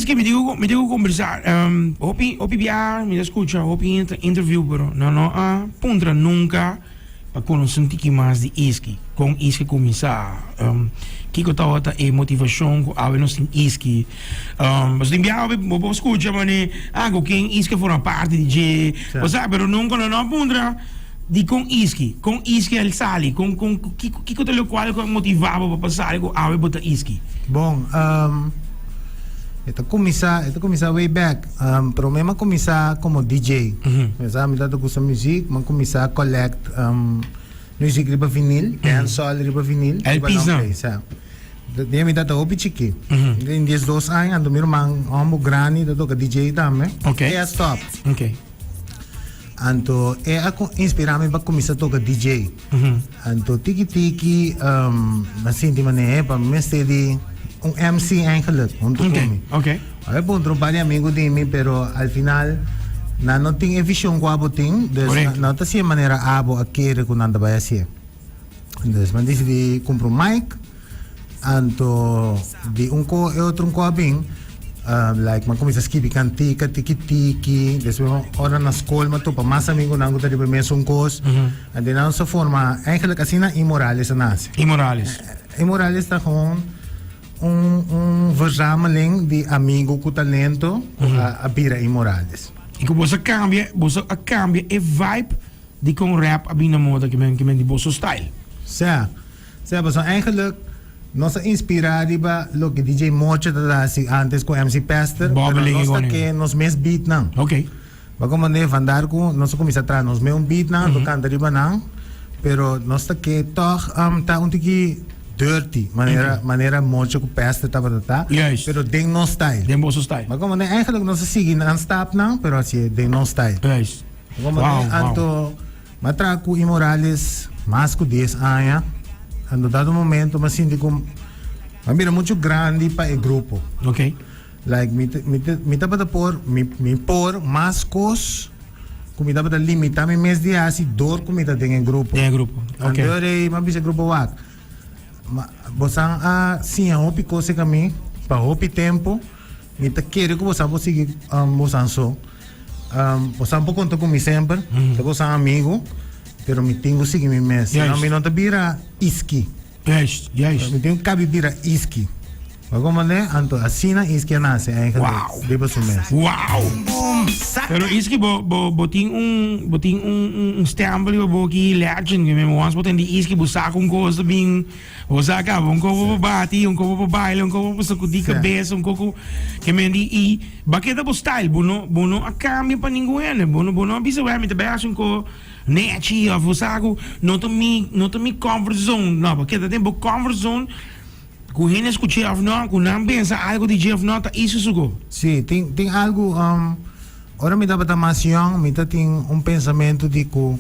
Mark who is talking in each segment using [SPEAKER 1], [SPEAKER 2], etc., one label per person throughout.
[SPEAKER 1] Iski, mi tin ku mi tin ku kombersá. Hopi hopi bia mi ta skucha hopi hende ta interview pero nan no a puntra nunka pa konosé un tiki mas di Iski. Kon Iski a kuminsá, kiko tabata e motivashon ku awe nos tin Iski. Pasobra tin bia hopi bo por skucha manera ah ku ken Iski a forma parti di dje, bo sa, pero nunka nan no a puntra dikon Iski, kon Iski a sali, kon kon kiko kiko ta lokual ku a motivá bo pa sali ku awe bo ta Iski?
[SPEAKER 2] Bon, e ta kuminsá e ta kuminsá way back. Promé mi a kuminsá komo DJ. Mi sa mi tabata gusta muzik, mi a kuminsá collect muzik riba vinil, dancehall riba vinil.
[SPEAKER 1] LP's nan?
[SPEAKER 2] Sa. Den mi tata hopi chiki. Den 12 aña, anto mi ruman homber grandi ta toka DJ tambe.
[SPEAKER 1] Okay.
[SPEAKER 2] E a stop.
[SPEAKER 1] Okay.
[SPEAKER 2] Anto e a inspira mi pa cuminsa toka DJ. Anto tiki tiki um, mi a sinti mane pa mi mester di un MC eigenlijk hunto
[SPEAKER 1] okay.
[SPEAKER 2] cu mi.
[SPEAKER 1] Okay.
[SPEAKER 2] A puntra un par di amigo di mi, pero al final nan no tin e vision cu abo tin, dus
[SPEAKER 1] Correcto.
[SPEAKER 2] nan no ta haci e manera abo a kere cu nan ta bay haci. Dus mi a dicidi cumpra un mic, anto di un co e otro un co a bin, like mi a cuminsa skibi cantica tiki tiki, despues ora na scol mi a topa mas amigonan cu ta riba e mesun cos, anto nan nos a forma, eigenlijk asina Imorales a nace.
[SPEAKER 1] Imorales.
[SPEAKER 2] Imorales ta gewoon un un verzameling di amigo cu talento cu a bira Imorales.
[SPEAKER 1] Y cu boso a cambia, boso a cambia e vibe Dikon rap a bin na moda ki men ki men di boso style?
[SPEAKER 2] Sea, sea pasobra eigenlijk nos a inspira riba loke DJ Mocho ta hasi antes ku MC Pester, pero nos ta ke nos mes beatnan.
[SPEAKER 1] Ok.
[SPEAKER 2] Bo a komprende? Vandaar ku nos a kuminsa traha nos mes un beatnan, anto kanta riba nan, pero nos ta ke tòg ta un tiki dirty, manera manera Mocho ku Pester tabata ta, pero den nos style.
[SPEAKER 1] Den boso style.
[SPEAKER 2] Bo a komprende? Eigenlijk nos a sigui nan stapnan, pero hasié den nos style.
[SPEAKER 1] Juist.
[SPEAKER 2] Como
[SPEAKER 1] Wow,
[SPEAKER 2] den
[SPEAKER 1] wow.
[SPEAKER 2] anto m'a traha cu Imorales mas cu dies aña, anto dado momento m'a sinti cu m'a bira mucho grandi pa e grupo.
[SPEAKER 1] Ok.
[SPEAKER 2] Like mi ta, mi ta, mi tabata por, mi, mi por mas cos cu mi tabata limita mi mes di haci door cu mi ta den e grupo.
[SPEAKER 1] Den e grupo, ok.
[SPEAKER 2] Anto rei m'a bisa e grupo wak, ma bosan a siña hopi cos e mi pa hopi tempo. Mi ta kere ku bosan por sigui bosan so. Bosan por konta ku mi semper, ta bosan amigu, pero mi tin ku sigui mi mes. Sino mi no ta bira iski.
[SPEAKER 1] Juist, juist.
[SPEAKER 2] Mi tin ku kabi bira iski. Bo komprende? Anto asina iski a nase eigenlijk riba su mes.
[SPEAKER 1] Wow! Pero iski bo bo bo tin un bo tin un un stempel riba bo ki legend. Once bo tende iski bo sa ku un kos ta bin. Bo sa caba, un coco pa bati, un coco pa baila, un coco pa sacudi cabeza, un coco ke men di y ba keda bo style, bo no bo no a cambia pa ningun hende, bo no bo no a bisa wè mi ta bai haci un co nechi of bo sa cu no ta mi no ta mi comfort zone, no bo keda den bo comfort zone cu hende scuche of no, cu nan pensa algo di dje of no ta iso su go.
[SPEAKER 2] Sí, tin tin algo ora mi tabata mas yong mi ta tin un pensamento di cu.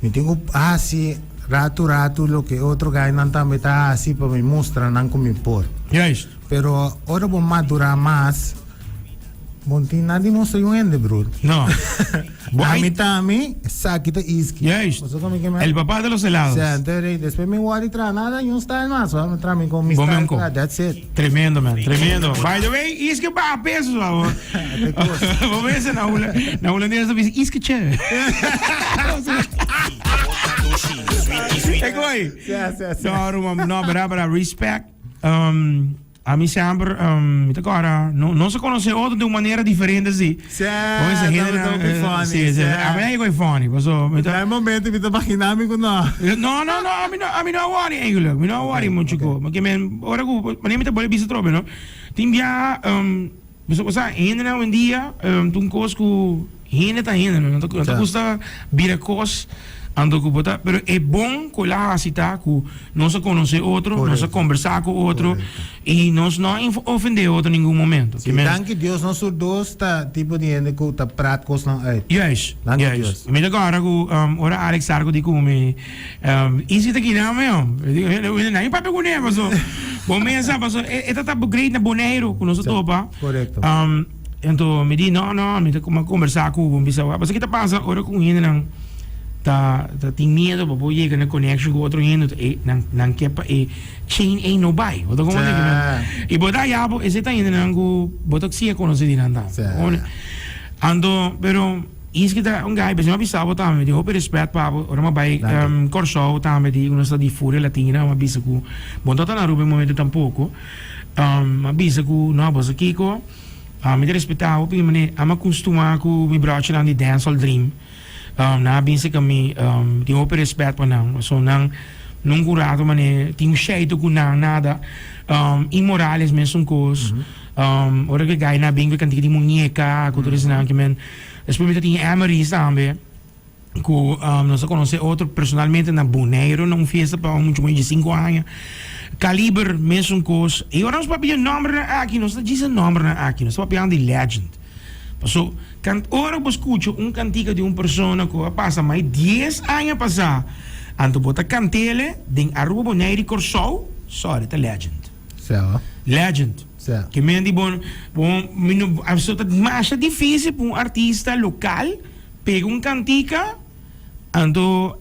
[SPEAKER 2] Mi tin ku hasi ratu ratu loke otro gainan tambe ta hasi pa mi mustra nan ku mi por.
[SPEAKER 1] Juist.
[SPEAKER 2] Pero ora bo madurá mas, bo no tin nada di mustra yu hende, broer.
[SPEAKER 1] No.
[SPEAKER 2] Bo Ami ta ami, esaki ta iski.
[SPEAKER 1] Juist.
[SPEAKER 2] Bo sa kon mi ke men?
[SPEAKER 1] El papá de los helados.
[SPEAKER 2] Sea, entonces despues mi wòrdu traha nada, yun style mas. Ora mi traha mi kon mi
[SPEAKER 1] Bo
[SPEAKER 2] style,
[SPEAKER 1] men kon.
[SPEAKER 2] that's it.
[SPEAKER 1] Tremendo man, tremendo. By the way, iske baha peso su awor. Bo mesa na hula, na holandés ta bisa iske che. E koi. No, ruman, no, bera, bera, respect. Um, a mi semper, um, mi ta kora, no, no se conoce otro de un manera diferente si.
[SPEAKER 2] Sí,
[SPEAKER 1] Bo mesa hende
[SPEAKER 2] tabata
[SPEAKER 1] na,
[SPEAKER 2] hopi
[SPEAKER 1] eh,
[SPEAKER 2] funny,
[SPEAKER 1] sí, sí.
[SPEAKER 2] sí.
[SPEAKER 1] A mi a koi funny, paso, mi ta-
[SPEAKER 2] Na e momento mi ta imagina mi ku no.
[SPEAKER 1] No, no, no, a mi no, a mi no a worry eigenlijk. Mi no a worry mucho ko. Porque men, ora ku, wanneer mi ta bolbe bisa trobe, no? Tin bia, um, bo sa, hendenan hoendia, um, ta un kos ku hende ta hende, no? No ta, no ta gusta bira kos, anto ku bo ta, pero e bon ku el a hasi ta ku nos a konosé otro, nos a kombersá ku otro, i nos no a ofendé otro ningun momento.
[SPEAKER 2] Sí, danki Dios nos tur dos ta tipo di hende ku ta praat kosnan uit.
[SPEAKER 1] Juist,
[SPEAKER 2] Danki
[SPEAKER 1] juist.
[SPEAKER 2] Dios.
[SPEAKER 1] Mi ta kòrda ku ora Alex Sarko di ku mi, Isi ta kina mi hom. Mi di, Nan papia kuné paso bo mesa paso e ta ta great na Boneiru ku nos a topa.
[SPEAKER 2] Korekto.
[SPEAKER 1] Anto mi di, no, no, mi ta kombersá ku bo, mi bisa, paso ki ta pasa ora ku hendenan. Ta ta tin miedo pa bo yega na connection cu otro hende e nan nan ke pa e chain ey no bay. Bo ta comprende ki men? Y bo ta haya bo esey ta hendenan cu bo ta siña conoce di nan tambe. Anto pero Iski ta un guy bes mi a bisa bo tambe mi tin hopi respet pa bo ora mi a bay Corsou tambe di nos ta di Furia Latina mi a bisa cu bo no ta na Aruba e momento tampoco mi a bisa cu no bo sa kico mi ta respeta hopi manera ami a custuma cu mi brochinan di Dancehall Dream. Nan a bin serka mi, mi tin hopi respet pa nan, pasobra nan nunka un rato manera tin un sheito ku nan, nada. I Morales mesun kos, ora ku e gai nan a bin ku e kantika di muñeka ku tur esnan ki men. Despues mi ta tin Emerys tambe ku nos a konosé otro personalmente na Boneiru na un fiesta pa un mucha muhé di sinku aña. Kaliber mesun kos. I ora nos papia di e nòmbernan aki, nos ta djis e nòmbernan aki, nos ta papiando di legend. Paso, kant ora bo skucha un kantika di un persona ku a pasa mai dies aña pasá, anto bo ta kant'ele den Aruba, Boneiru i Kòrsou, sorry, ta legend.
[SPEAKER 2] Seo.
[SPEAKER 1] Legend.
[SPEAKER 2] Seo.
[SPEAKER 1] Ke men di bo, bo, mi no, so ta masha difísil pa un artista lokal pega un kantika, anto.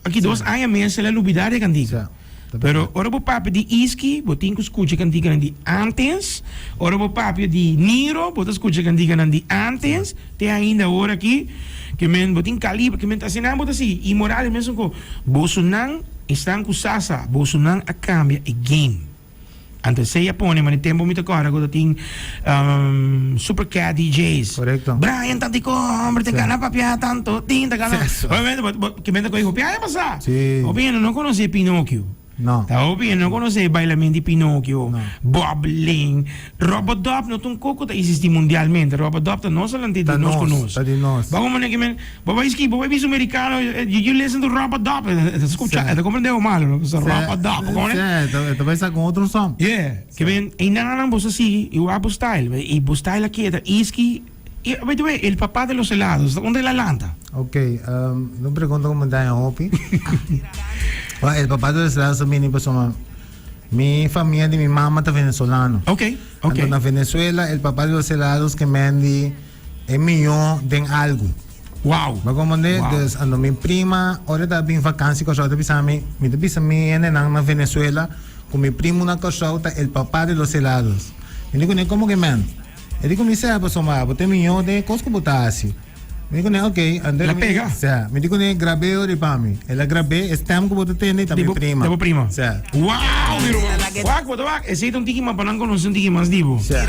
[SPEAKER 1] Aki dos aña mes el a lubida di e kantika. Pero ora bo papia di Iski, bo tin ku skucha e kantikanan di antes. Ora bo papia di Niro, bo ta skucha e kantikanan di antes, te ainda ora aki. Ke men bo tin kaliber, ke men ta asina bo ta sigui. I Morales mesun ku bosonan esnan ku sa sa, bosonan a kambia e game. Anto esei a pone, ma di tempo mi ta kòrda ku ta tin Super Cat DJs.
[SPEAKER 2] Korekto.
[SPEAKER 1] Brian tanti hombre te
[SPEAKER 2] Sí.
[SPEAKER 1] gana papia tanto tin ta gana.
[SPEAKER 2] Sí, eso.
[SPEAKER 1] Obviamente bo bo ke menta ku e hopi aña pasá.
[SPEAKER 2] Sí.
[SPEAKER 1] Hopi hende no konosé Pinocchio.
[SPEAKER 2] No.
[SPEAKER 1] Ta hopi hende no konosé bailamen di Pinocchio,
[SPEAKER 2] No.
[SPEAKER 1] Bob Ling. Robodop no ta un kos ku ta existí mundialmente. Robodop ta nos alante di
[SPEAKER 2] Ta
[SPEAKER 1] nos
[SPEAKER 2] nos,
[SPEAKER 1] ku nos.
[SPEAKER 2] ta di nos.
[SPEAKER 1] Bo komo ke men bo bai ski bo bai bisa un merikano did you listen to Robodop? E ta skucha
[SPEAKER 2] Sí.
[SPEAKER 1] e ta komprendé bo malo no.
[SPEAKER 2] Sí,
[SPEAKER 1] Robodop komo
[SPEAKER 2] sí,
[SPEAKER 1] ne?
[SPEAKER 2] e ta bai sa ku otro son.
[SPEAKER 1] Yeah, ke men einanan bo sa sigui i wak bo style i bo style a keda iski i by the way el papá de los helados ta unda el a lanta?
[SPEAKER 2] Ok, un pregunta ku mi ta haña hopi. Wak el papá de los helados ta bini pasobra mi famia di mi mama ta venezolano.
[SPEAKER 1] Ok, ok.
[SPEAKER 2] Anto na Venezuela el papá de los helados ke men di e mihó den algu.
[SPEAKER 1] Wow.
[SPEAKER 2] Bo comprende?
[SPEAKER 1] Wow.
[SPEAKER 2] Dus ando mi prima ora e ta bin vakansi Kòrsou ta bisa mi, mi ta bisa mi hendenan na Venezuela ku mi primu na Kòrsou ta el papá de los helados. Mi di kuné komo ke men? E di ku mi sea pasobra bo ta e mihó den e kos ku bo ta hasi. Mi di kuné ok, anto
[SPEAKER 1] El a
[SPEAKER 2] mi
[SPEAKER 1] pega.
[SPEAKER 2] Sea, mi di kuné grab'é ori pa mi. El a grab'é, e stem ku bo ta tende ta
[SPEAKER 1] Di
[SPEAKER 2] mi
[SPEAKER 1] bo,
[SPEAKER 2] prima.
[SPEAKER 1] di bo prima.
[SPEAKER 2] Sea.
[SPEAKER 1] Wow, mi ruman. Wak, bo ta wak, esei ta un tiki mas pa nan konosé un tiki mas di bo.
[SPEAKER 2] Sea.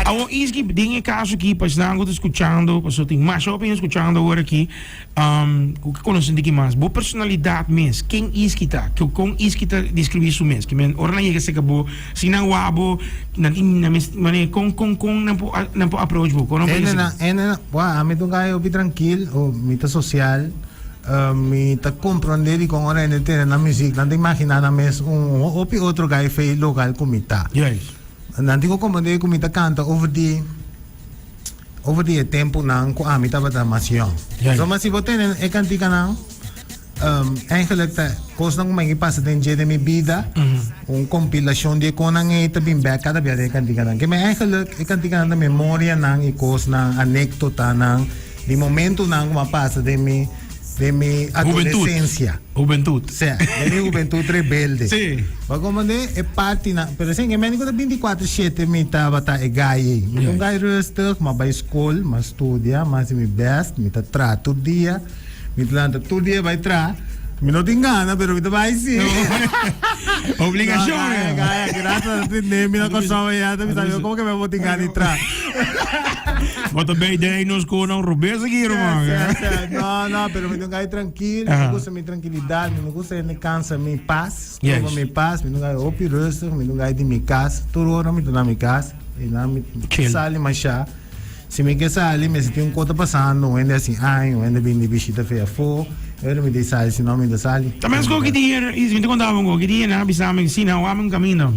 [SPEAKER 1] Awor Iski, den e kaso aki, pa esnan ku ta skuchando, pasobra tin masha hopi hende skuchando awor aki, ku ke konosé un tiki mas, bo personalidat mes, ken Iski ta? Kon Iski ta deskribí su mes? Ke men, ora nan yega serka bo, Si nan wak bo, nan tin nan mes manera kon kon kon nan por nan por approach bo, kon nan por
[SPEAKER 2] Ene
[SPEAKER 1] yega
[SPEAKER 2] nan, ene nan, wak, ami ta un guy hopi trankil, o mi ta sosial, mi ta komprondé dikon ora hende tene nan muzik, nan ta imaginá nan mes un hopi otro guy fei lokal ku mi ta.
[SPEAKER 1] Juist.
[SPEAKER 2] Nan tin ku komprondé ku mi ta kanta over di over di e tempunan ku ami tabata mas yòn.
[SPEAKER 1] Juist.
[SPEAKER 2] So, ma si bo tene e kantikanan. Eigenlijk ta kosnan ku mi a pasa den dje den mi bida, un kompilashon di e konan ei ta bin bèk kada bia den e kantikanan. Ke men eigenlijk e kantikanan ta memorianan i kosnan, anekdotanan di momentunan ku mi a pasa den mi den mi adolesensia.
[SPEAKER 1] Hubentut.
[SPEAKER 2] Sea, den mi hubentut rebelde.
[SPEAKER 1] Sí.
[SPEAKER 2] Bo a komprende? E partinan, pero sin ke men ku ta bintikuater shete mi tabata e gai ei. Mi ta un gai rustig, mi a bai skol, mi a studia, mi a hasi mi bèst, mi ta traha tur dia. Mi ta lanta tur dia bai tra. Mi no tin gana, pero mi ta bai si.
[SPEAKER 1] Obligacion.
[SPEAKER 2] No, gaya, gaya. Gracias a tende mi na Kòrsou ya. Ta bisa mi, como que mi bo tin gana di tra?
[SPEAKER 1] Bo ta bay dei nos con un robes aki, ruman.
[SPEAKER 2] Sí, sí, sí. No, no, pero mi ta un gai trankil. Mi gusta mi trankilidad. Mi no gusta hende cansa mi pas.
[SPEAKER 1] Yes.
[SPEAKER 2] Toma mi pas. Mi ta un gai hopi rustig. Mi ta un gai di mi cas. Tur ora mi ta na mi cas. I na mi
[SPEAKER 1] Chill.
[SPEAKER 2] sali masha. Si mi ke sali, mester tin un kos ta pasando, un hende hasi aña, un hende bin di bishita fe afó, e ora mi ta sali, si no mi ta sali.
[SPEAKER 1] Ta mes ku ki dia, is mi ta konta bo un ki dia nan a bisa mi si nan wak mi un kaminda.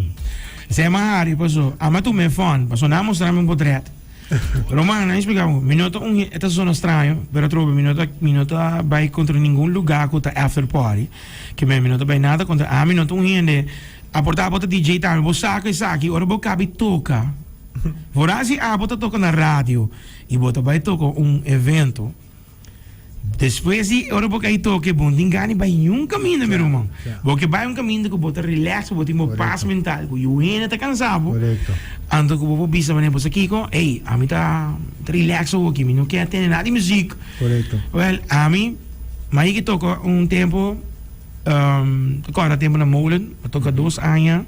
[SPEAKER 1] Esei a hari paso, a mi a tuma e fòn, paso nan a mustra mi un potret. Pero man, nan a splika mi, mi no ta un, e ta sona straño, pero atrobe mi no ta, mi no ta bai kontra ningun lugá ku ta after party, ke men mi no ta bai nada kontra, ami no ta un hende, aportá bo ta DJ tambe, bo sa ku esaki, ora bo kabi toka. Vooral si abo ta toca na radio y bo ta bay toca un evento. Despues di ora bo kai toke bo no tin gana di bai niun kaminda mi ruman. Bo ke bai un kaminda ku bo ta relax, ku bo tin bo pas mental, ku yu hende ta kansa bo. Anto ku bo por bisa manera bo sa kiko, ey, ami ta relax awoki, mi no ke tende nada di muzik. Wèl, ami, mi a yega toka un tempu, ta kòrda tempu na Molen, a toka dos aña,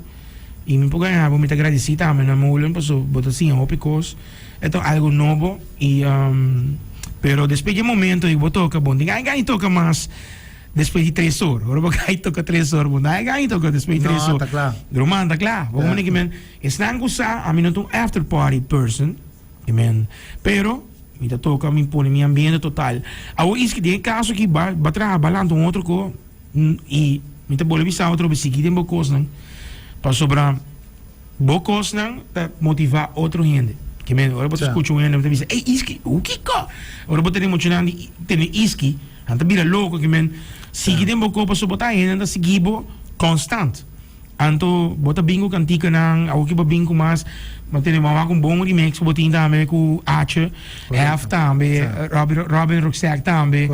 [SPEAKER 1] i mi por gaña bo, mi ta gradisí tambe na Molen pasobra bo ta siña hopi kos. E ta algo nobo y pero despues di e momento y bo toca bo no tin gana toca mas despues di tres or. Ora bo cay toca tres or bo no hay gana toca despues di tres or.
[SPEAKER 2] No, ta cla.
[SPEAKER 1] Ruman, ta cla. Bo como men esnan cu sa ami no ta un after party person, amen, pero mi ta toca mi pone mi ambiente total. Awor iski den e caso aki ba ba traha ba lanta un otro co y mi ta bolbe bisa otro bo sigui den bo cosnan pasobra. Bo kosnan ta motivá otro hende. Ke men, ora bo ta skucha un hende bo ta bisa, Ey, iski, hu kiko? Ora bo tene muchanan di tene iski, nan ta bira loko. Ke men, sigui den bo kos pasobra bo ta hende nan ta sigui bo konstant. Anto bo ta bin ku kantikanan, awor ki bo bin ku mas, bo tene bo a wak un bon remix ku bo tin tambe ku H, F tambe, Robin Roxette tambe.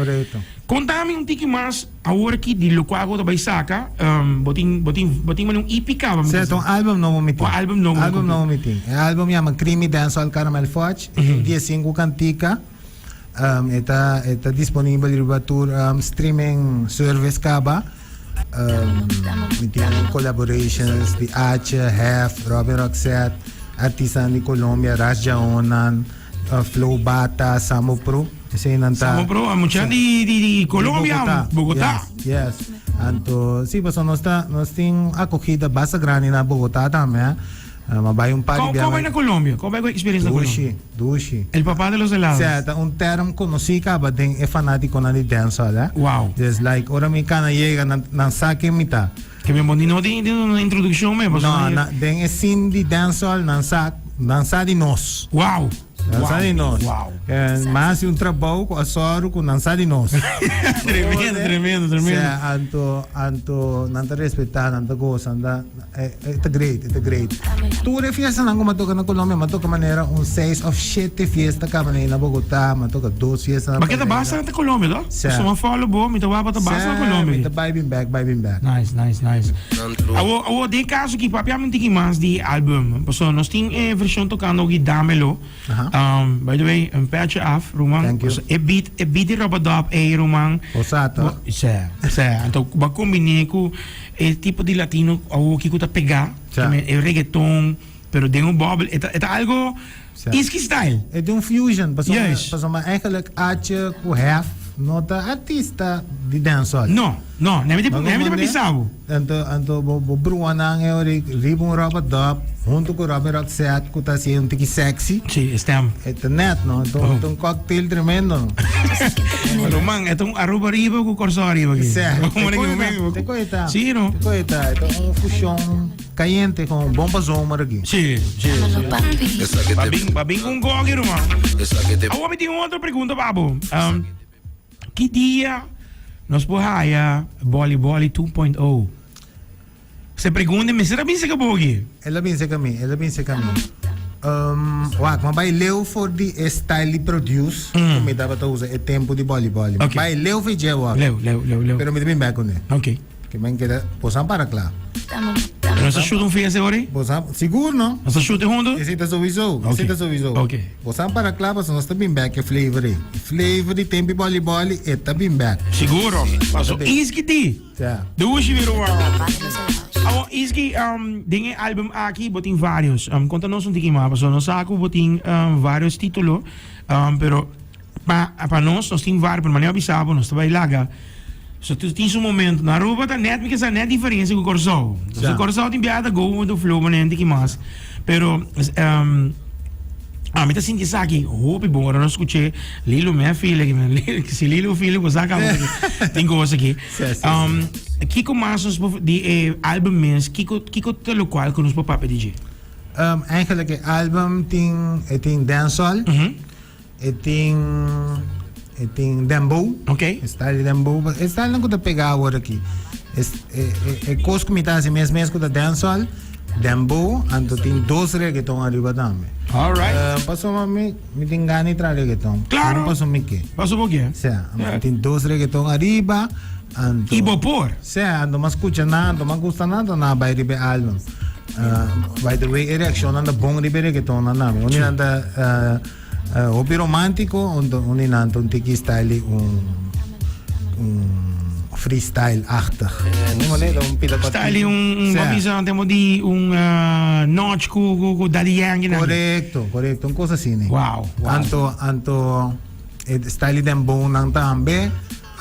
[SPEAKER 1] Konta mi un tiki mas. Awor aki di lokual bo ta bai saka, bo tin bo tin bo tin manera un EP kaba mi ta
[SPEAKER 2] Sè, ta un album nobo mi tin.
[SPEAKER 1] Un album nobo.
[SPEAKER 2] Album nobo mi tin. E album yama Creamy Dancehall Caramel Fudge. E tin diesinku kantika. E ta e ta disponibel riba tur streaming service kaba. Mi tin collaborations di Atje, Hef, Robin Roxette, artistanan di Colombia, Ras Jaonan. Flow Bata, Samo Pro, eseinan ta.
[SPEAKER 1] Samo Pro, a mucha di di di Colombia, Bogotá.
[SPEAKER 2] Yes, yes. Anto, si, pasobra nos ta, nos tin acogida basta grandi na Bogotá tambe, eh. Ma bai un par di
[SPEAKER 1] biaha. Con bai na Colombia? Con bai cu experiencia na Colombia?
[SPEAKER 2] Dushi, dushi.
[SPEAKER 1] El papá de los helados.
[SPEAKER 2] Sea, ta un term conoci caba den e fanaticonan di dancehall, eh.
[SPEAKER 1] Wow.
[SPEAKER 2] Dus like, ora mi cana yega, nan, nan sa ken mi ta.
[SPEAKER 1] Ke mi bo no tin un introduccion me
[SPEAKER 2] pasobra. No, na, den e scene di dancehall nan sa, nan sa di nos.
[SPEAKER 1] Wow.
[SPEAKER 2] Nan sa di nos.
[SPEAKER 1] Wow.
[SPEAKER 2] En m'a hasi un trabou ku a sòru ku nan sa di nos.
[SPEAKER 1] Tremendo, tremendo, tremendo.
[SPEAKER 2] Sea, anto, anto nan ta respetá, nan ta gosa, nan ta, e ta great, e ta great. Tur e fiestanan ku m'a toka na Colombia, m'a toka manera un seis òf shete fiesta kaba na Bogotá, m'a toka dos fiesta na
[SPEAKER 1] Ba ke ta basta na Colombia, to?
[SPEAKER 2] Sea.
[SPEAKER 1] Pasobra m'a follow bo, mi ta wak bo ta basta na
[SPEAKER 2] Sea,
[SPEAKER 1] Colombia.
[SPEAKER 2] mi ta bai bin bèk, bai bin bèk.
[SPEAKER 1] Nice, nice, nice. Awor, awor den caso aki papia mi tiki mas di e album, pasobra nos tin e version tocando aki Dámelo.
[SPEAKER 2] Aha.
[SPEAKER 1] Um, by the way, un petje af, ruman.
[SPEAKER 2] Thank you.
[SPEAKER 1] E beat, e beat di Rubadub ey, ruman.
[SPEAKER 2] Bo sa toch?
[SPEAKER 1] Bo, sè, sè. Anto bo a combiné cu e tipo di latino awor ki cu ta pega,
[SPEAKER 2] Sa.
[SPEAKER 1] e reggaeton, pero den un bubble, e ta, e ta algo
[SPEAKER 2] Sa.
[SPEAKER 1] Iski style.
[SPEAKER 2] E ta un fusion, pasobra,
[SPEAKER 1] Juist.
[SPEAKER 2] pasobra eigenlijk Atje cu Hef no ta artista di dancehall.
[SPEAKER 1] No, no, ne mi ta, ne mi ta
[SPEAKER 2] Bo
[SPEAKER 1] bisa bo.
[SPEAKER 2] Anto, anto bo, bo bruanan e ora riba un rubadub hunto cu Robin Roxette cu ta haci un tiki sexy.
[SPEAKER 1] Si, e stem.
[SPEAKER 2] E ta net, no? E ta un, ta un cocktail tremendo, no?
[SPEAKER 1] Pero man, e ta un Aruba riba cu Corsou ariba aki.
[SPEAKER 2] Si.
[SPEAKER 1] Como
[SPEAKER 2] Te
[SPEAKER 1] ne
[SPEAKER 2] koe
[SPEAKER 1] ki
[SPEAKER 2] ta, te koe ta.
[SPEAKER 1] Si, no?
[SPEAKER 2] Te koe ta. E ta un fusion. Cayente con bon pa zomer aki.
[SPEAKER 1] Sí, sí, sí. Ba bin, ba bin con gogi, ruman. Awor mi tin un otro pregunta pa bo. Um, ki dia nos por haya Boli Boli 2.0? Se pregunta mi, será bin seka bogi?
[SPEAKER 2] El a bin seka mi, el a bin seka mi. Um, wak, ma bai leu for di e style di produce mm. ku mi tabata usa e tempo di Boli Boli.
[SPEAKER 1] Okay.
[SPEAKER 2] Bai leu for dje wak.
[SPEAKER 1] Leu, leu, leu, leu.
[SPEAKER 2] Pero mi ta bin back kuné.
[SPEAKER 1] Okay.
[SPEAKER 2] Ke men keda, bosan para kla.
[SPEAKER 1] Nos a shoot un fiesta ori?
[SPEAKER 2] Bosan, sigur no?
[SPEAKER 1] Nos a shoot hunto?
[SPEAKER 2] Esei ta sowieso,
[SPEAKER 1] Ok.
[SPEAKER 2] esei ta sowieso.
[SPEAKER 1] Ok.
[SPEAKER 2] Bosan para kla pasobra nos ta bin bek e flavor ei. E flavor di tempi boli boli e ta bin bek.
[SPEAKER 1] Siguro. Paso Iski di.
[SPEAKER 2] Ja.
[SPEAKER 1] Dushi mi ruman. Awor Iski, um, den e album aki bo tin varios. Um, konta nos un tiki mas, pasobra nos sa ku bo tin um, varios titulo, um, pero Pa pa nos, nos tin var, pero manera a bisa bo, nos ta bai laga. So tu tin su momento. Na Aruba ta net, mi ke sa net diferencia ku Kòrsou. So
[SPEAKER 2] Ja.
[SPEAKER 1] Kòrsou tin biaha ta go with the flow manera tiki mas. Pero um, ami ta sinti esaki hopi bon. Ora nos skuch'é Lilo mi a feel aki man. Si Lilo feel bo sa kaba tin kos aki.
[SPEAKER 2] Sí, sí, sí.
[SPEAKER 1] Um, kiko mas nos por di e album mes, kiko kiko ta lokual ku nos por papia di dje?
[SPEAKER 2] Um, eigenlijk e album tin, e tin dancehall. E tin e tin dembow.
[SPEAKER 1] Ok.
[SPEAKER 2] E style di dembow. E style nan ku ta pega awor aki. E e e kos ku mi ta hasi mes mes ku ta dancehall. Dembow, anto tin dos reggaeton ariba tambe.
[SPEAKER 1] All right.
[SPEAKER 2] Uh, paso mi, mi tin gana di traha reggaeton.
[SPEAKER 1] Claro.
[SPEAKER 2] Paso mi ke.
[SPEAKER 1] Paso bo ke.
[SPEAKER 2] Sea, yeah. tin dos reggaeton ariba. Anto,
[SPEAKER 1] I bo por.
[SPEAKER 2] Sea, anto mas scucha na, anto mas gusta na, anto na bai riba e album. Uh, by the way, e reaccion nan ta bon riba e reggaeton nan nami. Uni nan ta uh, uh, hopi romantico, uni nan ta un tiki style un, un freestyle-achtig. Un manera, un pida
[SPEAKER 1] Style un, un
[SPEAKER 2] Sea.
[SPEAKER 1] bisa, temo di un uh, notch ku, ku, ku Daddy Yankee nan.
[SPEAKER 2] Correcto, correcto. Un cosa así, ne.
[SPEAKER 1] Wow, wow.
[SPEAKER 2] Anto, anto, e style dembow nan tambe.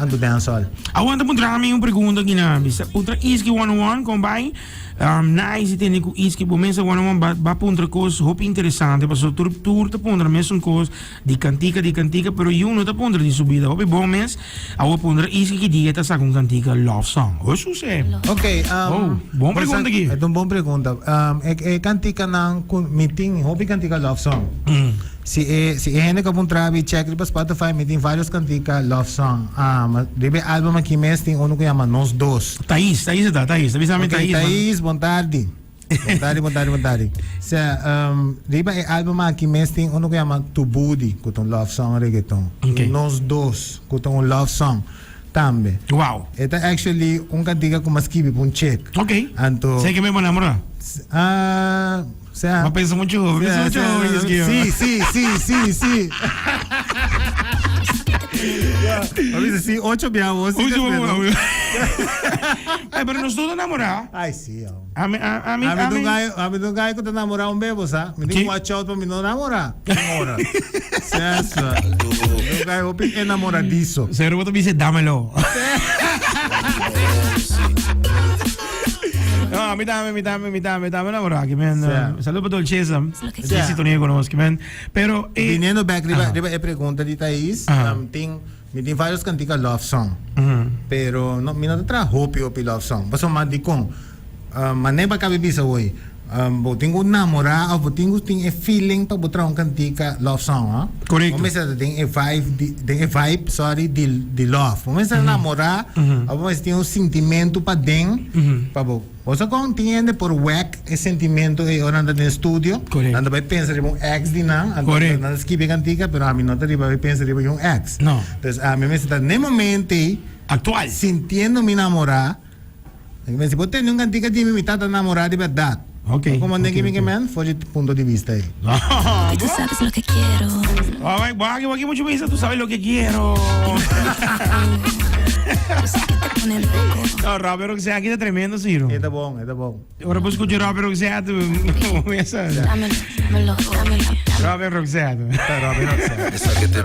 [SPEAKER 2] Anto dancehall.
[SPEAKER 1] Awor ta puntra mi un pregunta aki na bisa. Puntra Iski 101 kon bai. Um, nice tende ku Iski bo mesa 101 ba, ba puntra kos hopi interesante paso tur tur ta puntra mesun kos di kantika di kantika pero yu no ta puntra di su bida hopi bon mes. Awor puntra Iski ki dia ta saka un kantika love song. Hosus eh.
[SPEAKER 2] Ok, um,
[SPEAKER 1] Oh, bon pregunta aki.
[SPEAKER 2] E ta un bon pregunta. Um, e, e kantikanan ku mi tin hopi kantika love song.
[SPEAKER 1] Mm.
[SPEAKER 2] Si e si e hende ka puntra bi check riba Spotify mi tin varios kantika love song. Ah, ma riba e album aki mes tin uno ku yama Nos Dos.
[SPEAKER 1] Thais, Thais e ta, Thais. Ta bisa mi
[SPEAKER 2] Ok,
[SPEAKER 1] Thais. man.
[SPEAKER 2] Thais, bon tardi. Bon tardi, bon tardi, bon tardi. Sea, um, riba e album aki mes tin uno ku yama Tu Booty, ku ta un love song reggaeton.
[SPEAKER 1] Ok.
[SPEAKER 2] I Nos Dos, ku ta un love song tambe.
[SPEAKER 1] Wow.
[SPEAKER 2] E ta actually un kantika ku mi a skibi pa un chick.
[SPEAKER 1] Ok.
[SPEAKER 2] Anto,
[SPEAKER 1] Sei ke mi bo namora?
[SPEAKER 2] ah, Sea,
[SPEAKER 1] Ma pensa mucho, pensa mucho,
[SPEAKER 2] sea, sí, sí, sí, sí, sí. A veces sí, ocho bia vos.
[SPEAKER 1] Ocho bia. Ay, pero nos todo enamorá.
[SPEAKER 2] Ay, sí. Oh.
[SPEAKER 1] A mi, a, a mi,
[SPEAKER 2] a mi, a mi, a mi don gai ku ta enamorá un bebo, sa. Mi tin watch out pa mi no enamorá. Ora. Sesa. Don gai hopi enamoradizo.
[SPEAKER 1] Seguro bo ta bisa dámelo. No, a mi tambe, mi tambe, mi tambe, tambe enamorá aquí, men.
[SPEAKER 2] Sí.
[SPEAKER 1] Saludo pa Dolcesa.
[SPEAKER 2] Sí.
[SPEAKER 1] Sí, sintonía con nos, men. Pero, eh,
[SPEAKER 2] Viniendo back riba,
[SPEAKER 1] Aha.
[SPEAKER 2] riba e pregunta di Thais,
[SPEAKER 1] Aha.
[SPEAKER 2] um, tin, mi tin varios cantica love song.
[SPEAKER 1] mhm.
[SPEAKER 2] Pero no, mi no ta traha hopi hopi love song. Pasobra ma dikon? Um, manera bo a kabi bisa hoy, um, bo tin ku namorá of bo tin ku tin e feeling pa bo traha un kantika love song, ha?
[SPEAKER 1] Korekto.
[SPEAKER 2] Bo mester ta den e vibe di, den e vibe, sorry, di, di love. Bo mester namorá of bo mester tin un sintimentu paden pa bo. Bo sa kon tin hende por wek e sintimentu ei ora nan ta den studio.
[SPEAKER 1] Korekto.
[SPEAKER 2] Nan ta bai pensa riba un ex di nan, anto
[SPEAKER 1] Korekto.
[SPEAKER 2] nan ta skibi e kantika, pero ami no ta riba bai pensa riba un ex.
[SPEAKER 1] No.
[SPEAKER 2] Dus ami mester ta n'e momento ei
[SPEAKER 1] Aktual.
[SPEAKER 2] sintiendo mi namorá. Mi si bo tende un cantica di mi, mi tata namorá di berdad.
[SPEAKER 1] Ok,
[SPEAKER 2] Como
[SPEAKER 1] ok,
[SPEAKER 2] den mi
[SPEAKER 1] ok.
[SPEAKER 2] ke men, for di punto di vista ei.
[SPEAKER 3] Y tú sabes lo que quiero.
[SPEAKER 1] Ay, guau, guau, mucho me dice, tú sabes lo que quiero.
[SPEAKER 3] Yo sé que te pone loco.
[SPEAKER 1] No, Robert Roxette aquí está tremendo, Ciro.
[SPEAKER 2] E ta bon, e ta bon.
[SPEAKER 1] Ora bo scucha Robert Roxette, comienza.
[SPEAKER 3] Dámelo, dámelo, dámelo.
[SPEAKER 1] Robert Roxette.
[SPEAKER 2] Ta Robert Roxette.
[SPEAKER 4] Esa que te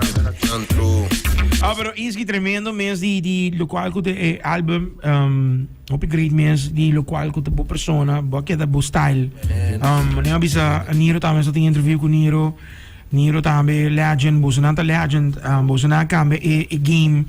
[SPEAKER 4] true.
[SPEAKER 1] Ah, pero Inski tremendo mes di di locual cu te eh, album um, hopi great mes di locual cu te bo persona, bo keda bo style. Um, ne bisa Niro tambe sa tin interview cu Niro. Niro tambe legend, boso nan ta legend, um, boso nan cambia e, e game.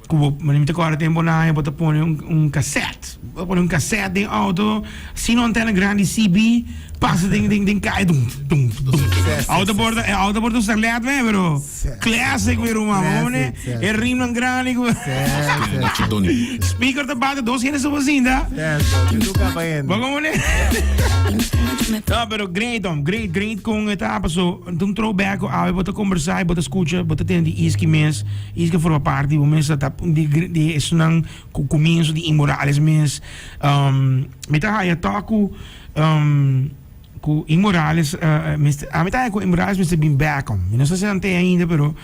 [SPEAKER 1] Ku bo, mi ta kòrda tempu nan bo ta pone un un cassette, bo ta pone un cassette den auto, sino antena grandi CB pasa den den den kaya dum dum dum. Auto por ta e auto por ta usa led me pero classic mi ruman, bo pone e rimnan grandi ku speaker ta bate dos hende su bosinta. Bo komo ne? No, pero great hom, great great kon e ta paso un throwback ku awe bo ta kombersá i bo ta skucha bo ta tende di Iski mes. Is ke forma parti bo mes ta di di esunnan ku kumienso di Inmorales mes. Mi ta haya tòg ku ku Inmorales mester ami ta haya ku Inmorales mester bin bèk. Mi no sa si nan te ainda pero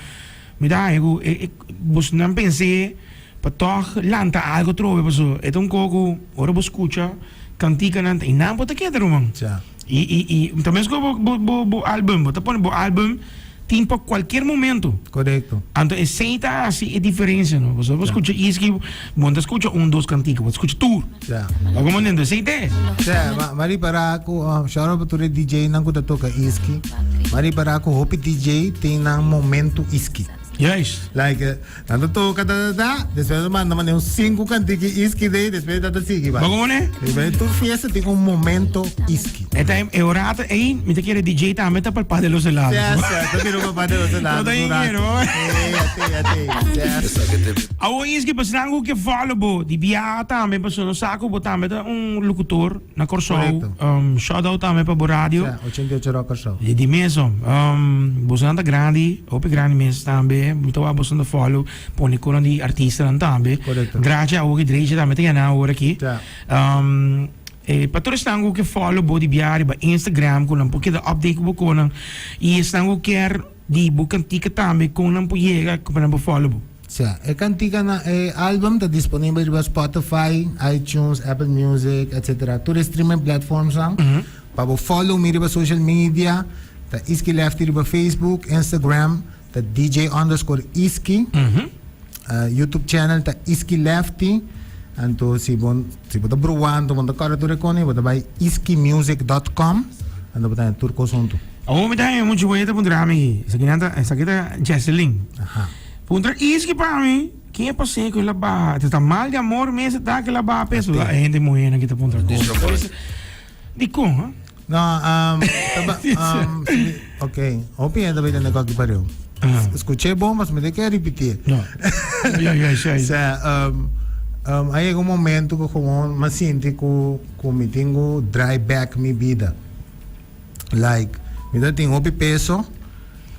[SPEAKER 1] mi ta haya ku e bosnan pens'é pa tòg lanta algu atrobe pasobra e ta un kos ku ora bo skucha kantikanan ta i nan bo ta keda ruman. I i i ta meskos bo bo bo bo album bo ta pone bo album Tin pa cualkier momento.
[SPEAKER 2] Correcto.
[SPEAKER 1] Anto esey ta haci e diferencia no. Pasobra bo scucha Iski, bo no ta scucha un, dos cantica, bo ta scucha tur.
[SPEAKER 2] Ja.
[SPEAKER 1] Bo como ntende? Esey ta e.
[SPEAKER 2] Ja, ma, ma ripara cu, um, shout out pa tur e DJ nan cu ta toca Iski. Ma ripara cu hopi DJ tin nan momento Iski.
[SPEAKER 1] Juist.
[SPEAKER 2] Like, nan ta toka ta ta ta, despues nan ta manda mane un sinku kantiki iski dei, despues nan ta sigui bai.
[SPEAKER 1] Bo komo ne?
[SPEAKER 2] Despues tur fiesta tin un momento iski.
[SPEAKER 1] E ta e ora ei, mi ta kere DJ tambe ta palpa de los helados.
[SPEAKER 2] Yes, yes, ta bira un papá de los helados.
[SPEAKER 1] No ta
[SPEAKER 2] un rato.
[SPEAKER 1] ingero.
[SPEAKER 2] Ey, ate, ate. Yes.
[SPEAKER 1] Awor iski pasobra ku ke follow bo di biaha tambe pasobra nos sa ku bo tambe ta un locutor. Na Kòrsou,
[SPEAKER 2] Correcto.
[SPEAKER 1] shout out tambe pa bo radio.
[SPEAKER 2] Ja, 88 Rock Kòrsou.
[SPEAKER 1] Di di mes hom. Bosonan ta grandi, hopi grandi mes tambe. Mi ta wak bosonan ta follow, pone konan di artistanan tambe.
[SPEAKER 2] Correcto.
[SPEAKER 1] Gracia awor ki Dreetje tambe ta yana awor aki.
[SPEAKER 2] Ja.
[SPEAKER 1] Pa tur esnan ku ke follow bo di bia riba Instagram ku nan por keda update ku bo konan i esnan ku kier di bo kantika tambe kon nan por yega ku pa nan por follow bo.
[SPEAKER 2] Sea, e kantika na e album ta disponibel riba Spotify, iTunes, Apple Music, etc. Tur e streaming platformsnan. Pa bo follow mi riba social media ta Iski Lefty riba Facebook, Instagram ta DJ underscore Iski. YouTube channel ta Iski Lefty. Anto si bo si bo ta bruando bo no ta kòrda tur e kos bo ta bai iskimusic dot com anto bo ta haña tur kos huntu.
[SPEAKER 1] Awor mi ta haña muchu weta puntra mi esaki nan ta esaki ta Jesselyn. Puntra iski pa mi, ken e pas'é ku el a baha? Ta mal di amor mes e ta ku el a baha peso? E hende muhénan ki ta puntra kos. Dikon, ha?
[SPEAKER 2] No, taba, ok, hopi hende ta bay tende koki pareu. Skuch'é bon, pasobra mi ta ke ripitié.
[SPEAKER 1] No. Ya, ya, ya.
[SPEAKER 2] Sea, a yega un momento ku gewoon mi a sinti ku ku mi tin ku draai back mi bida. Like, mi ta tin hopi peso,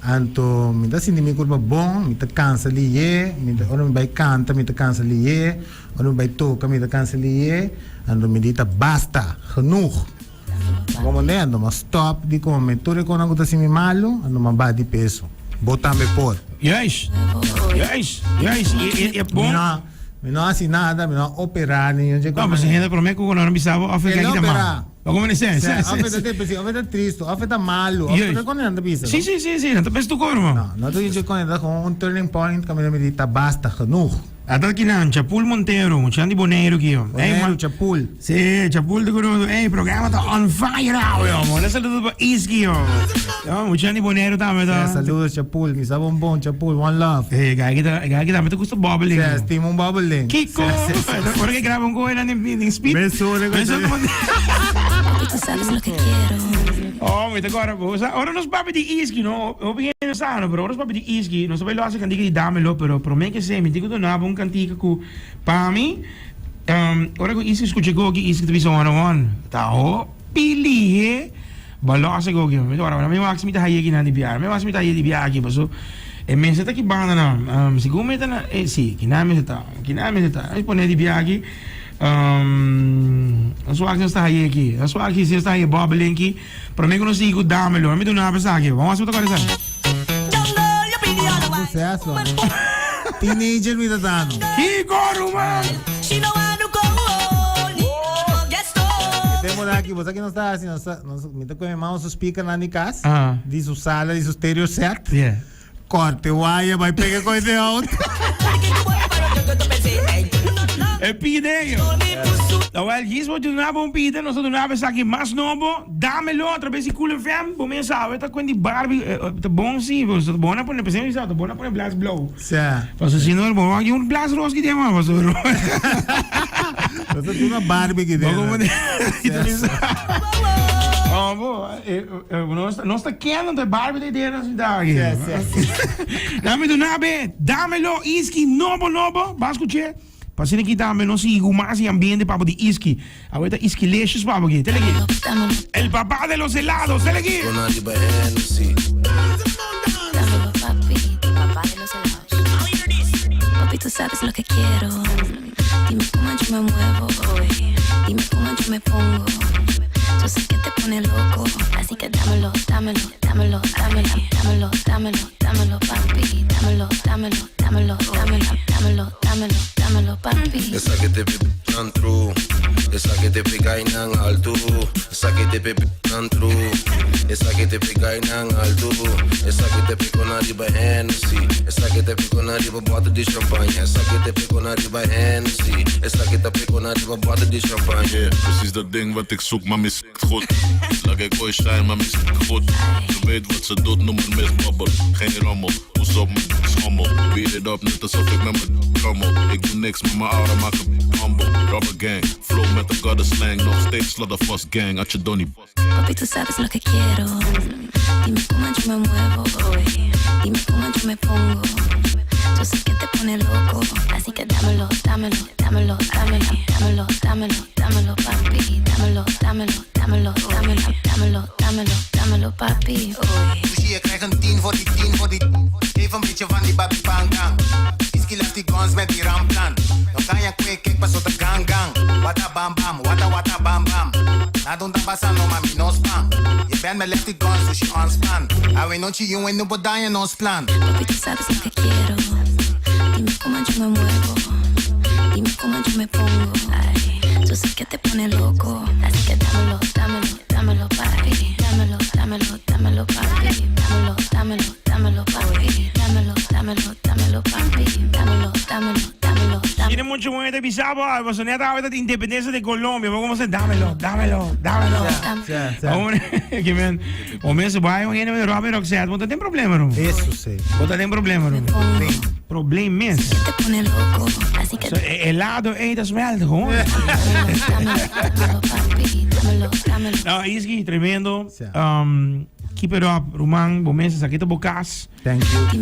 [SPEAKER 2] anto mi ta sinti mi kurpa bon, mi ta kansa lihé, mi ta ora mi bai kanta mi ta kansa lihé, ora mi bai toka mi ta kansa lihé, anto mi di ta basta, genoeg. Komo ne, anto mi a stòp di kome tur e konan ku ta hasi mi malu, anto mi a baha di peso. Bo tambe por.
[SPEAKER 1] Juist, juist, juist. I e bon.
[SPEAKER 2] Mi no a hasi nada, mi no a operá ni un dje
[SPEAKER 1] No, pasobra hende promé ku nan a bisa bo òf e
[SPEAKER 2] El
[SPEAKER 1] kaki ta mal.
[SPEAKER 2] operá.
[SPEAKER 1] Bo komo ni sè, sè,
[SPEAKER 2] Of
[SPEAKER 1] sè.
[SPEAKER 2] e ta depresivo, of e ta tristu, of e ta malu, of
[SPEAKER 1] Juist.
[SPEAKER 2] ta kon nan ta bisa, no?
[SPEAKER 1] Si, si, si, si, nan ta pensa tur kos, ruman.
[SPEAKER 2] No, no ta dje kon, ta kon un turning point kaminda mi di ta basta, genoeg.
[SPEAKER 1] Ata kinan, Chapul Montero, muchanan di Boneiru ki yo. Ey,
[SPEAKER 2] Boneiru,
[SPEAKER 1] man.
[SPEAKER 2] Chapul.
[SPEAKER 1] Si, Chapul ta konoso. Ey, programa ta on fire awe, homo. Un saludo pa Iski, yo. Yo, muchanan di Boneiru tambe ta.
[SPEAKER 2] Sí, saludos Chapul, mi sa bon bon, Chapul, one love.
[SPEAKER 1] Eh, gai ki ta, gai ki tambe ta gusta bobbeling.
[SPEAKER 2] Sí, stima un bobbeling.
[SPEAKER 1] Kiko!
[SPEAKER 2] Sí, sí, sí.
[SPEAKER 1] Ora ke graba un koe nan den speed.
[SPEAKER 2] Mesora ku
[SPEAKER 1] Mesora
[SPEAKER 2] ta-
[SPEAKER 3] Papi, tú sabes lo que quiero.
[SPEAKER 1] Oh, mi ta kòrda bo. Sa, ora nos papia di Iski, no, hopi hende no sa, no, pero ora nos papia di Iski, nos ta bai los e kantika di Dámelo, pero promé ke esei mi tin ku duna bo un kantika ku pa mi, ora ku Iski skucha goki, Iski ta bisa one on one. Ta hopi lihe bo los e goki. Mi ta ora, mi wak si mi ta haye kinan di biaha, mi wak si mi ta haye di biaha aki, paso e mester ta ki banda nan. Segun mi ta na, e si, kinan mester ta, kinan mester ta. Mi pone di biaha aki. Nos wak si nos ta haye aki. Nos wak si nos ta haye bobbeling aki. Prome ku nos sigui ku Dámelo. Mi duna esaki. Vamos a si bo ta kòrda esaki.
[SPEAKER 2] Suceso. Teenager mi ta dano.
[SPEAKER 1] Kiko ruman!
[SPEAKER 2] E tempo aki, bo sa ki nos ta hasi? Nos ta, nos, mi ta kome mama su speakernan di kas, di su sala, di su stereo set.
[SPEAKER 1] Yeah.
[SPEAKER 2] Corte waya bai pega con ese auto.
[SPEAKER 1] E pide yo. Wel, djis bo duna bo un pida, nos ta duna bo esaki mas nobo. Dámelo a través di Cool FM. Bo mes sabe ta cuen di Barbie, ta bon si, bo ta bon a pone, pensé mi sa, ta bon a pone blas blauw.
[SPEAKER 2] Sa.
[SPEAKER 1] Paso si no, bo wak un blas ros ki den man, paso.
[SPEAKER 2] Nos ta duna Barbie ki den.
[SPEAKER 1] Bo como Oh, bo. Nos ta kende anto e Barbie ta idea nos da aki. Dame duna be, dámelo Iski nobo nobo, ba skuché. Pa asina ki tambe nos sigui ku mas e ambiente papo di Iski. Awe ta Iskilicious papo aki. Tele aki. El papá de los helados, tele aki.
[SPEAKER 3] Dámelo, papi, papá de los helados. Papi, tú sabes lo que quiero. Dime cómo yo me muevo hoy. Dime cómo yo me pongo. Yo sé que te pone loco. Así que dámelo, dámelo, dámelo, dámelo, dámelo, dámelo, dámelo, papi. Dámelo, dámelo, dámelo, dámelo, dámelo, dámelo, dámelo, papi.
[SPEAKER 4] Esaki te nan true. Esaki te pega y nan alto. Esaki te pe nan true. Esaki te pega y nan alto. Esaki te pega na riba Hennessy. Esaki te pega na riba bottle di champagne. Esaki te pega na riba Hennessy. Esaki te pega na riba bottle di champagne.
[SPEAKER 5] Precies dat ding wat ik zoek, maar mis goed. Laat ik ooit zijn, maar mis goed. Ze weet wat ze doet, noem me Miss Bubble. Geen rommel, hoe op mijn schommel. Speed it up, net alsof ik met mijn trommel. Ik doe niks, maar mijn aura maakt een humble. Rubber gang, flow met de gutter slang. Nog steeds sladder vast gang, had je donnie.
[SPEAKER 3] Papi, tú sabes lo que quiero. Dime cómo yo me muevo hoy. Dime cómo yo me pongo. Yo sé que te pone loco. Así que dámelo, dámelo, dámelo, dámelo, dámelo, dámelo, dámelo, papi. Dámelo, dámelo, dámelo, dámelo, dámelo, dámelo, dámelo, papi. Hoy.
[SPEAKER 6] Dus je krijgt een 10 voor die 10 voor die. Geef een beetje van die babi pangang. Iski left die guns met die ramplan. Dan kan je quick, kijk pas op de gang gang. Wata bam bam, wata wata bam bam. Na doen dat basa no mami no span. Je bent met lefty guns, dus je ontspan. Awe no chi you en no bodayen ons plan.
[SPEAKER 3] Papi, tú sabes lo que quiero. Dime cómo yo me muevo. Dime cómo yo me pongo. Ay, yo sé que te pone loco. Así que dámelo, dámelo, dámelo, papi. Dámelo, dámelo, dámelo, papi. Dámelo, dámelo, dámelo, papi. Dámelo, dámelo, dámelo, papi. Dámelo, dámelo, dámelo, dámelo.
[SPEAKER 1] Tiene mucho momento bizarro, was net altijd de independencia de Colombia. Maar como se dámelo, dámelo, dámelo. Vamos, que men, o mensen vai um ene Robin Roxette, want dat tem problema, rum.
[SPEAKER 2] Eso sí.
[SPEAKER 1] Want dat tem problema, rum. Probleem mis.
[SPEAKER 3] Te pone loco. Así que
[SPEAKER 1] So, helado eten is wel gewoon.
[SPEAKER 3] dámelo, dámelo, papi. Dámelo, dámelo.
[SPEAKER 1] Nou, Iski, tremendo.
[SPEAKER 2] Sí.
[SPEAKER 1] Keep it up, Roman. Bo mensen, sakito bokas.
[SPEAKER 2] Thank you.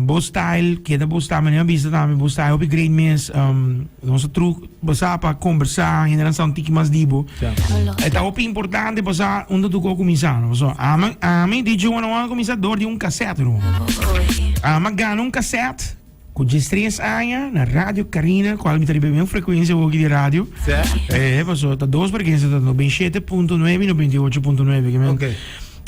[SPEAKER 1] Bo style, keda bo style, meneer bisa tambe bo style, hopi great mes, nos truc, basa pa conversa, hende nan sa un tiki mas dibo.
[SPEAKER 3] Dámelo.
[SPEAKER 1] E ta hopi importante pasa unda tu ko kuminsa, no? So, ama, ami DJ 101 kuminsa door di un cassette, no?
[SPEAKER 3] Hoy.
[SPEAKER 1] Ama gana un cassette ku 13 aña na Radio Carina, cual mi ta riba mi frecuencia hoki di radio. Paso ta dos frecuencia, ta 97.9 y 98.9. Que men,
[SPEAKER 2] Ok.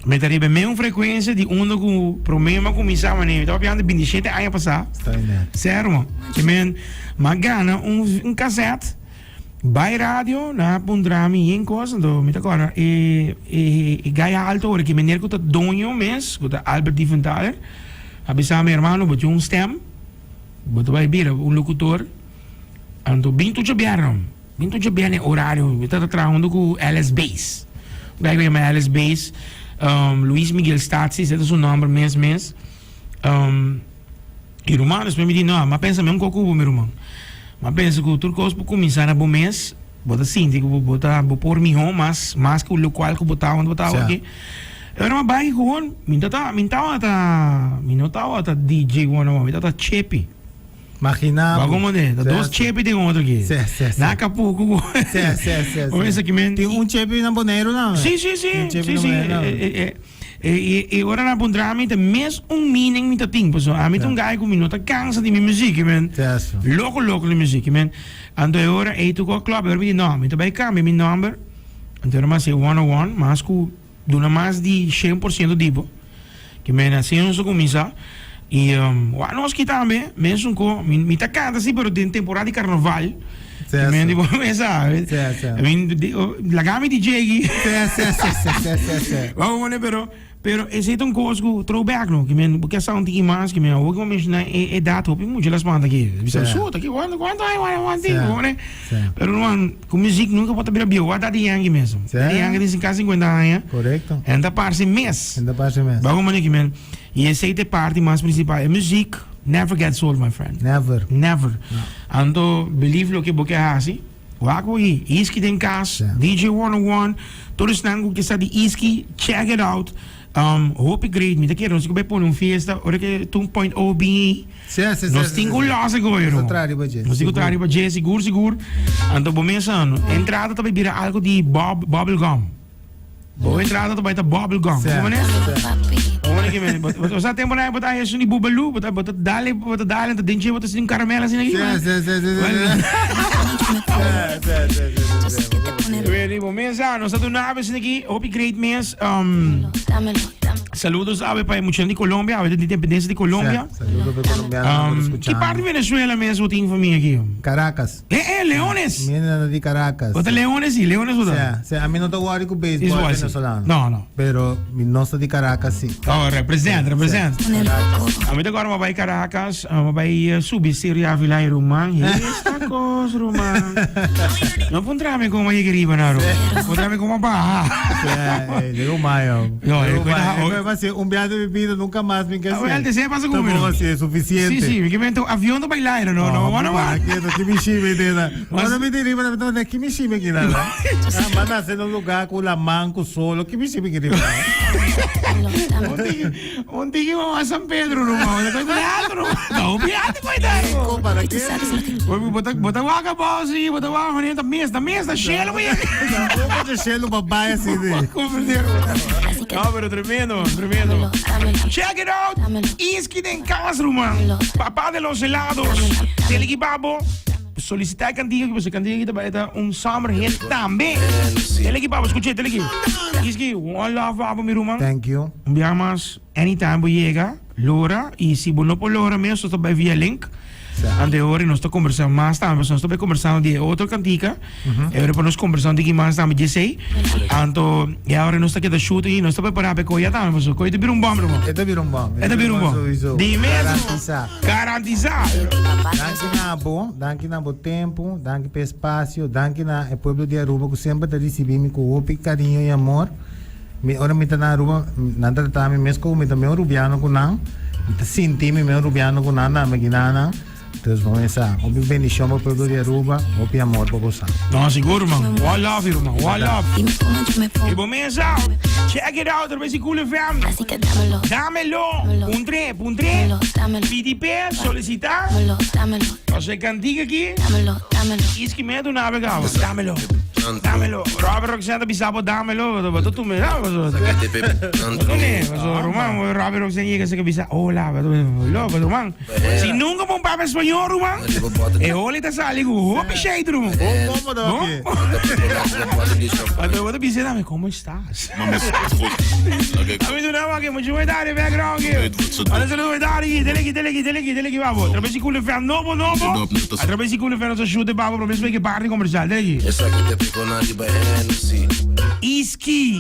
[SPEAKER 1] Mi ta riba mi frecuencia di uno ku prome kuminsa mané. Mi taba piando 27 aña pasá.
[SPEAKER 2] Está bien.
[SPEAKER 1] Serio, man. Que men, ma gana un cassette by radio na pundrami yen cosa, do mi ta kora e gai alto ora que meneer ku ta doño mes, ku ta Albert Diefenthaler, a bisa mi hermano, bo tin un stem, bo ta bai bira un locutor, anto bin tucho bierno, bin tucho bierno horario, mi ta trabajando ku LS Base. Un gai ku yama LS Base, Luis Miguel Stazzi, ese ta su nomber mes mes. Y ruman, despues mi di, no, m'a pensa mi un koko bo, mi ruman. M'a pensa ku tur kos por kuminsá na bo mes, bo ta sinti ku bo ta bo por mihó mas mas ku lokual ku bo ta unda bo ta
[SPEAKER 2] Sa.
[SPEAKER 1] aki. E ora m'a bai gewoon, mi ta ta mi tabata mi no tabata DJ 101, mi tabata Chepi.
[SPEAKER 2] Imagina
[SPEAKER 1] Bo
[SPEAKER 2] bo.
[SPEAKER 1] komo de? Ta
[SPEAKER 2] Sa,
[SPEAKER 1] dos
[SPEAKER 2] sa.
[SPEAKER 1] Chepi den otro aki.
[SPEAKER 2] Sa, sa, sa.
[SPEAKER 1] Na Acapulco ku.
[SPEAKER 2] Sa, sa, sa,
[SPEAKER 1] Bo
[SPEAKER 2] sa.
[SPEAKER 1] mester ki men
[SPEAKER 2] Tin un Chepi na Boneiru nan?
[SPEAKER 1] Sí, sí, sí.
[SPEAKER 2] Un Chepi
[SPEAKER 1] Sí,
[SPEAKER 2] na
[SPEAKER 1] sí.
[SPEAKER 2] Boneiru nan.
[SPEAKER 1] E ora nan puntra mi ta mes un meaning mi ta tin pasobra ami ta un guy ku mi no ta kansa di mi muziek men. Loko loko di muziek men. Anto e ora ei toko a klòp e ora mi di no mi ta bai kambia mi nòmber anto e ora mi a hasi 101 mas ku duna mas di 100% di bo ke men asina nos a kuminsá i wak nos ki tambe mesun ko mi ta kanta si pero den temporada di karnaval. Men di bo mesa. I mean, laga mi DJ aquí. Vamos poner, pero pero ese es un cos ku throwback no, que men porque sa un tiki mas que men awor que menciona e edad hopi mucho las manda aquí. Bisa su, taki cuánto cuánto hay one one thing, pone. Pero no, con music nunca pode bira bio, wat Daddy Yankee mesmo. Daddy Yankee tin casi 50 años.
[SPEAKER 2] Correcto.
[SPEAKER 1] En ta parce mes.
[SPEAKER 2] En ta parce mes.
[SPEAKER 1] Vamos poner que men. Y ese te parte mas principal, e music never gets old, my friend.
[SPEAKER 2] Never.
[SPEAKER 1] Never. Anto believe loke bo ke hasi. Wak bo hi. Iski den kas. DJ 101. Tur esnan ku ke sa di Iski, check it out. Hopi great. Mi ta kere nos ku bai pone un fiesta ora ke 2.0 bin ei. Nos tin ku los e goyo.
[SPEAKER 2] Nos ta traha riba dje.
[SPEAKER 1] Nos tin ku traha riba dje, sigur sigur. Anto bo mesa entrada ta bai bira algo di bubble gum. Bo entrada ta bai ta bubble gum.
[SPEAKER 2] Sí.
[SPEAKER 1] Como ne?
[SPEAKER 3] Papi.
[SPEAKER 1] Como ne que me? Bo sa tempo na bo ta eso ni bubalu, bo ta bo ta dale, bo ta dale, ta denche bo ta sin caramelo asina aquí.
[SPEAKER 2] Sí, sí, sí, sí, sí.
[SPEAKER 3] Yo sé que te pone
[SPEAKER 1] Really, bo mesa, nos ta duna asina aquí, hopi great mes.
[SPEAKER 3] Dámelo, dámelo.
[SPEAKER 1] Saludos awe pa e muchanan di Colombia, awe ta di independencia di Colombia.
[SPEAKER 2] Saludos pa e colombianonan ku ta
[SPEAKER 1] Ki
[SPEAKER 2] skuchando.
[SPEAKER 1] parte di Venezuela mes bo tin famia aki?
[SPEAKER 2] Caracas.
[SPEAKER 1] Eh, eh, Leones!
[SPEAKER 2] Mi na di Caracas.
[SPEAKER 1] Bo ta Leones sí, Leones bo ta.
[SPEAKER 2] Sí, sí, a mi no ta worry ku
[SPEAKER 1] Is
[SPEAKER 2] baseball
[SPEAKER 1] why, sí.
[SPEAKER 2] venezolano.
[SPEAKER 1] No, no.
[SPEAKER 2] Pero mi no sa di Caracas sí.
[SPEAKER 1] Oh, represent, represent.
[SPEAKER 3] Pone loco.
[SPEAKER 1] A mi ta acorda mi a bai Caracas, mi a bai subi Serie Avila y ruman. Esta cos, ruman. No puntra mi como a yega riba na. na Aruba. Bo ta como baha.
[SPEAKER 2] Lego mayo.
[SPEAKER 1] No,
[SPEAKER 2] eh, va ser un viaje de mi vida, nunca más me
[SPEAKER 1] Ah, wel, te pasa como
[SPEAKER 2] Tampoco así es suficiente.
[SPEAKER 1] Sí, sí, mi que avión no bailar, no, no, no, no.
[SPEAKER 2] Quieto, que mi shime de la. Bueno, mi diri, bueno, mi que mi shime que nada. Van a hacer un lugar con la manco solo, que mi shime que
[SPEAKER 1] Un tiki vamos a San Pedro, no, no, no, no, no, no,
[SPEAKER 2] ¿Para qué?
[SPEAKER 1] Bota bota waka boss, bota waka manita mesa, mesa, shelo, güey.
[SPEAKER 2] Tampoco de shelo papá así de.
[SPEAKER 1] No, pero tremendo, tremendo. Check it out. Iski den cas, ruman. Papá de los helados. Teleki babo. Solicita cantiga, que você cantiga que ta un summer hit tambe. Teleki babo, escuche, teleki. Iski, one love babo, mi ruman.
[SPEAKER 2] Thank you.
[SPEAKER 1] Un biaha mas, anytime bo yega, lora, y si bo no por lora mes, nos ta bay via link. Ante ora nos ta conversa mas tambe, nos ta bay conversando di otro cantica. E ora pa nos conversa un tiki mas tambe djesey. Anto, e ora nos ta keda shoot y nos ta prepara pa e koya tambe, pasobra koya ta bira un bom, ruman.
[SPEAKER 2] E ta bira un bom.
[SPEAKER 1] E ta bira un bom.
[SPEAKER 2] Sowieso.
[SPEAKER 1] Di mes.
[SPEAKER 2] Garantisa.
[SPEAKER 1] Garantisa.
[SPEAKER 2] Danki na bo, danki na bo tempo, danki pa e espacio, danki na e pueblo di Aruba cu semper ta ricibi mi cu hopi cariño y amor. Mi ora mi ta na Aruba, nan ta trata mi mes como mi ta medio Rubiano cu nan. Mi ta sinti mi medio Rubiano cu nan tambe aki na nan. Entonces, bo mesa, hopi bendicion pa pueblo di Aruba, hopi amor pa boso.
[SPEAKER 1] No, sigur, man. One love, ruman. One love.
[SPEAKER 3] Dime cómo yo me pongo.
[SPEAKER 1] Y bo mesa, check it out, atrabes di Cool FM.
[SPEAKER 3] Así que dámelo.
[SPEAKER 1] Dámelo. Puntre, puntre.
[SPEAKER 3] Dámelo, dámelo.
[SPEAKER 1] PDP, solicita.
[SPEAKER 3] Dámelo, dámelo.
[SPEAKER 1] Ose cantica aki.
[SPEAKER 3] Dámelo, dámelo.
[SPEAKER 1] Iski me tu nave gaba. Dámelo. Dámelo. Robert Roxanne ta bisa bo dámelo. Bo tu me da. Bo ruman, Robert Roxanne yega se bisa hola. Lo, ruman. Si nunca bo papia español, ruman. E hola ta sali ku hopi shade, ruman.
[SPEAKER 2] Como ta papia?
[SPEAKER 1] Anto bo ta bisa dame, ¿cómo estás? Ami tu nama que mucho dale background que. Ahora se lo dale, dale aquí, dale aquí, dale aquí, dale aquí, vamos. A través de Cool FM, nobo, nobo. A través de Cool FM, nos shoot babo, promesa que parte comercial, dale aquí. Iski.